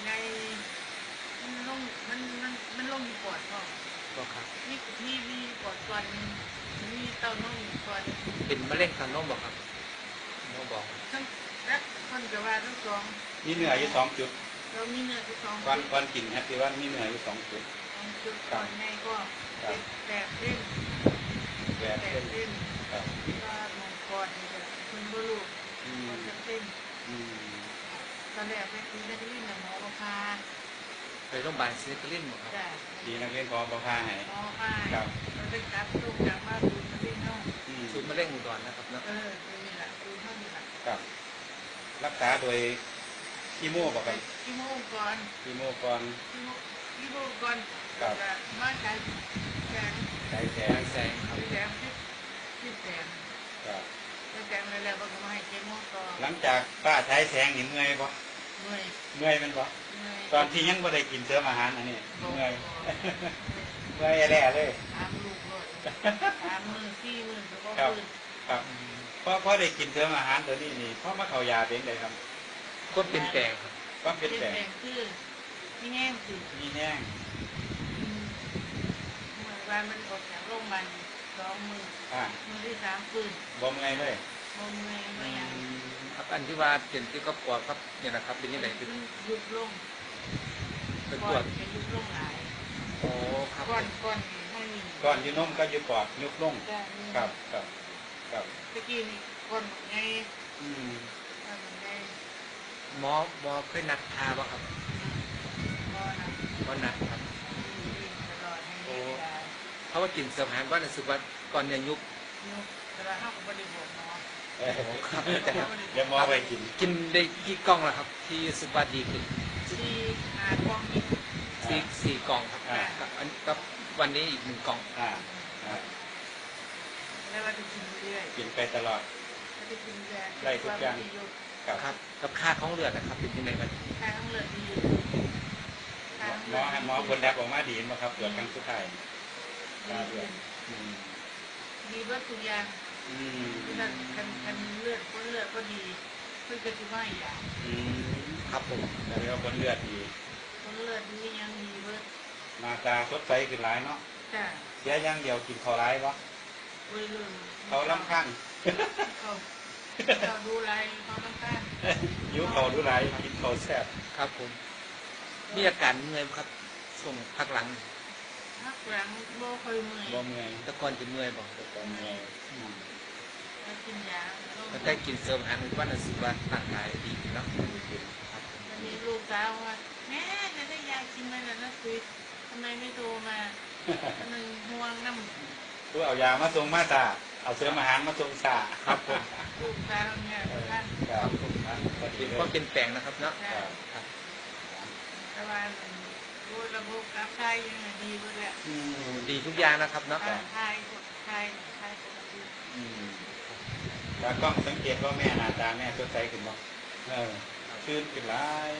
ໃຫຍ່ ມັນລົງ ມັນ ມັນ ມັນລົງຢູ່ປອດພ້ອມ ບໍ່ຄັບ? ມີ ມີ ມີປອດກ່ອນໜຶ່ງ ມີເຕົ້ານົມອີກກ່ອນໜຶ່ງ. ເປັນມະເຮັງເຕົ້ານົມບໍ່ຄັບ? ບໍ່ບອກ. ທັງ ແລ້ວເພິ່ນກໍວ່າທັງສອງ ມີເນື້ອຢູ່ສອງຈຸດ. ເອີ ມີເນື້ອຢູ່ສອງຈຸດ. ກ່ອນ ກ່ອນກິນແຮັບປີວັນມີເນື້ອຢູ່ສອງຈຸດ. ສອງຈຸດ ຄຣັບ ກ້ອນໃຫຍ່ກໍ ຄຣັບ ແປດເຊັນ ແປດເຊັນ ແປດເຊັນ ຄຣັບ. ວ່າໝອງກອດນີ້ກໍເພິ່ນບໍ່ຮູ້ ອືມ ວ່າຈັກເຊັນ. ອືມ ຕອນແລກໄປສີນະຄະລິນນະ ໝໍບໍ່ຜ່າ. ໄປໂຮງບານສີນະຄະລິນບໍ່ຄັບ? ຈ້ະ ສີນະຄະລິນ ໝໍບໍ່ຜ່າໃຫ້. ໝໍບໍ່ຜ່າໃຫ້ ຄຣັບ. ກໍໄດ້ກັບ ສົ່ງກັບມາສູນມະເຮັງເຮົາ. ອືມ ສູນມະເຮັງອຸດອນນະຄັບເນາະ. ເອີ ຢູ່ນີ້ລະ ສູນເຮົານີ້ລະ ຄຣັບ. ລັກສາໂດຍຄີໂມບໍ່ຄັບ? ຄີໂມກ່ອນ ຄີໂມກ່ອນ ຄີໂມ ຄີໂມກ່ອນ ຄຣັບ. ແລ້ວກໍມາສາຍແສງ ສາຍແສງ ສາຍແສງ ຄັບ ສາຍແສງ ສິບ ສິບແສງ ຄຣັບ. ສາຍແສງແລ້ວ ແລ້ວເພິ່ນກໍມາໃຫ້ຄີໂມຕໍ່. ຫຼັງຈາກຟ້າສາຍແສງນີ້ເມື່ອຍບໍ່? ເມື່ອຍ ເມື່ອຍແມ່ນບໍ່? ເມື່ອຍ. ຕອນທີ່ຍັງບໍ່ໄດ້ກິນເສີມອາຫານອັນນີ້ ບໍ່ ເມື່ອຍ ບໍ່ ເມື່ອຍແລ້ວເລີຍ. ສາມລູກໂລດ ສາມມື້ສີ່ມື້ກໍບໍ່ ຄຣັບ ຟື້ນ. ຄຣັບ. ພໍ ພໍໄດ້ກິນເສີມອາຫານໂຕນີ້ນີ້ ພໍມາເຂົ້າຢາເປັນໃດຄັບ? ຄວາມປ່ຽນແປງ ຄວາມປ່ຽນແປງ ປ່ຽນແປງຄືມີແຮງຂຶ້ນ ມີແຮງ. ອືມ ເມື່ອວານມັນອອກຈາກໂຮງບານສອງມື້ ອ່າ ມື້ທີສາມຟື້ນ ບໍ່ເມື່ອຍເລີຍ ບໍ່ເມື່ອຍບໍ່ຫຍັງ. ອືມ ອັນທີ່ວ່າເປັນກ່ຽວກັບປອດກັບຫຍັງນະຄັບ ເປັນຈັ່ງໃດ? ມັນຍຸບລົງ ໄປກວດ ປອດຈະຍຸບລົງຫຼາຍ. ໂອ້ ຄັບ ກ້ອນ ກ້ອນຢູ່ໃນນີ້ ກ້ອນຢູ່ນົມກັບຢູ່ປອດຍຸບລົງ. ຈ້ະ ແມ່ນ ຄັບ ຄັບ ຄັບ. ແຕ່ກີ້ນີ້ກ້ອນບັກໃຫຍ່ ອືມ ກ້ອນບັກໃຫຍ່. ໝໍ ໝໍເຄີຍນັດຜ່າບໍ່ຄັບ? ບໍ່ນະ ບໍ່ນັດຄັບ. ດີ ດີຕະຫຼອດໃຫ້ ໂອ້ ເພາະວ່າກິນເສີມອາຫານ ບໍ່ຮູ້ສຶກວ່າກ້ອນໃຫຍ່ຍຸບ ຍຸບ ແຕ່ວ່າເຮົາກໍບໍ່ໄດ້ບອກໝໍ. ເອີ ບໍ່ໄດ້ບອກ ດຽວໝໍໄປກິນ. ກິນໄດ້ກີ່ກ່ອງແລ້ວຄັບ ທີ່ຮູ້ສຶກວ່າດີຂຶ້ນ? ສີ່ຫ້າກ່ອງນີ້ ສີ່ ອ່າ ສີ່ກ່ອງຄັບ. ອ່າ ກັບ ອັນ ກັບວັນນີ້ອີກໜຶ່ງກ່ອງ. ອ່າ ອ່າ ແລ້ວວ່າຈະກິນເລື້ອຍໆ ກິນໄປຕະຫຼອດ ກໍຈະກິນເລື້ອຍ ໄດ້ທຸກຢ່າງ ຄຣັບ. ກັບຄ່າຂອງເລືອດນະຄັບ ເປັນຈັ່ງໃດບັດນີ້? ຄ່າຂອງເລືອດດີຢູ່ ຄ່າຂອງເລືອດດີ. ໝໍ ໝໍຜົນແລັບອອກມາດີແມ່ນບໍ່ຄັບ? ຕວດຄັ້ງສຸດທ້າຍ ດີຂຶ້ນ ຄ່າເລືອດ ອືມ ດີເບິດທຸກຢ່າງ. ອືມ ຄືຄັນ ຄັນ ຄັນເລືອດ ຜົນເລືອດບໍ່ດີ ເພິ່ນກໍຊິບໍ່ໃຫ້ຢາ. ອືມ ຄັບຜົມ. ກໍເລີຍວ່າຜົນເລືອດດີ ຜົນເລືອດດີ ຫຍັງດີເບິດ. ໜ້າຕາສົດໃສຂຶ້ນຫຼາຍເນາະ. ຈ້ະ. ເສຍຢ່າງດຽວ ກິນເຂົ້າຫຼາຍບໍ່? ໂອ້ຍ ເລີ່ມ ເຂົາລຳຄານ ເຂົາ ເຂົາດຸຫຼາຍ ເຂົາລຳຄານ ຫິວເຂົ້າດຸຫຼາຍ ກິນເຂົ້າແຊບ. ຄັບຜົມ. ມີອາການເມື່ອຍບໍ່ຄັບ ຊ່ວງພັກຫຼັງ? ພັກຫຼັງບໍ່ຄ່ອຍເມື່ອຍ ບໍ່ເມື່ອຍ. ແຕ່ກ່ອນຊິເມື່ອຍບໍ່? ແຕ່ກ່ອນເມື່ອຍ. ອືມ ແລ້ວກິນຢາ ແລ້ວແຕ່ກິນເສີມອາຫານທຸກວັນ ຮູ້ສຶກວ່າຮ່າງກາຍດີຂຶ້ນເນາະ. ດີຂຶ້ນ. ຄັບ. ບັດນີ້ລູກສາວວ່າ ແມ່ ຢາກໄດ້ຢາກິນແມ່ນລະນະ ທຳໄມໄມ່ໂທມາ? ມັນຫ່ວງນຳ ຄືເອົາຢາມາສົ່ງມາຊ້າ ເອົາເສີມອາຫານມາສົ່ງຊ້າ. ຄັບຜົມ. ລູກສາວເນຍ ເອີ ຄັບຜົມ. ເປັນຄວາມປ່ຽນແປງນະຄັບເນາະ. ຈ້ະ. ຄັບ. ແຕ່ວ່າ ໂອ້ຍ ລະບົບຂັບຖ່າຍຍັງດີເບິດແຫຼະ. ອືມ ດີທຸກຢ່າງນະຄັບເນາະ. ຖ່າຍ ຖ່າຍ ຖ່າຍປົກກະຕິ. ອືມ ຕາກ້ອງສັງເກດວ່າແມ່ ໜ້າຕາແມ່ສົດໃສຂຶ້ນບໍ່? ເອີ ຊື່ນຂຶ້ນຫຼາຍ.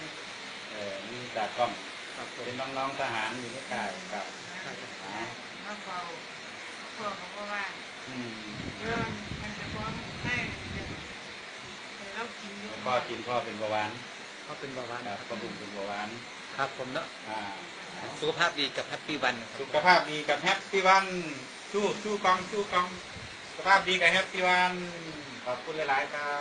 ເອີ ມີຕາກ້ອງ ຄັບຜົມ. ເປັນນ້ອງໆທະຫານຢູ່ໃນຄ້າຍ. ຄັບ. ມາເຝົ້າ ພໍ່ກໍບໍ່ວ່າງ. ອືມ ເອີ ມັນຈະຟ້ອງໃຫ້ ໃຫ້ລາວກິນຢູ່. ພໍ່ກິນ ພໍ່ເປັນເບົາຫວານ. ພໍ່ເປັນເບົາຫວານ. ຄັບ ພໍ່ລຸງເປັນເບົາຫວານ. ຄັບຜົມເນາະ. ອ່າ ສຸຂະພາບດີກັບແຮັບປີວັນ. ສຸຂະພາບດີກັບແຮັບປີວັນ. ຊູ້ ຊູ້ກ້ອງ ຊູ້ກ້ອງ. ສຸຂະພາບດີກັບແຮັບປີວັນ. ຂອບຄຸນຫຼາຍໆ ຄັບ.